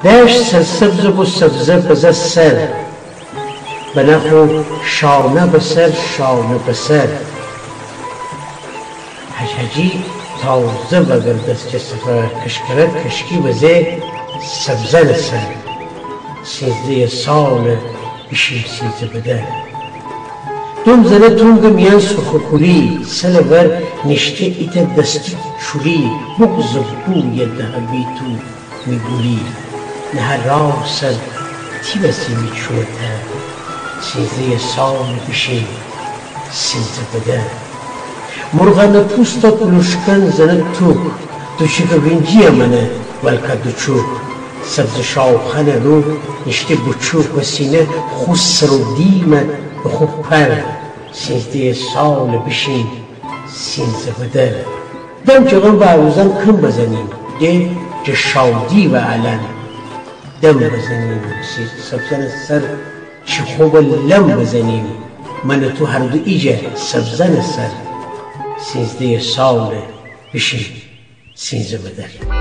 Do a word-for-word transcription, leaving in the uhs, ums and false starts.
دشت سرسبز بو، سبزه بزه سر، بنه خو شانه به سر، شانه به سر. حج‌حجی تازه وأگردسته صفا، کشکرت کشکی بزه سبزه‌نه سر. سینزده‌یٚ ساله بیشیم سینزه بدر. دوم زنه تونگٚ میأن سرخٚ کولی، سلٚ ور نیشته ایتأ دستی چولی، بغضٚ بویه دهه بی تو می گولی. نهه راه سر تی وسی می چومه تر. سینزده‌یٚ ساله بیشیم سینزه بدر. مرغانٚ پوسته کولوشکن زنه توک، دوچکٚ وینجی مأنه ولکه دوچوک. سبزٚ شاوخانٚ رو نیشته بوچوک، وسینه خو سر و دیمه به خو پر. سینزده‌یٚ ساله بیشیم سینزه بدر. دم جغن و آووزأن کم بزنیم، ده جه شاودی و الأن دم بزنیم. سبزه‌نٚ سر چی خوبه لم بزنیم، من تو هر دو ایجه سبزه‌نٚ سر. سینزده‌یٚ ساله بیشیم سینزه بدر.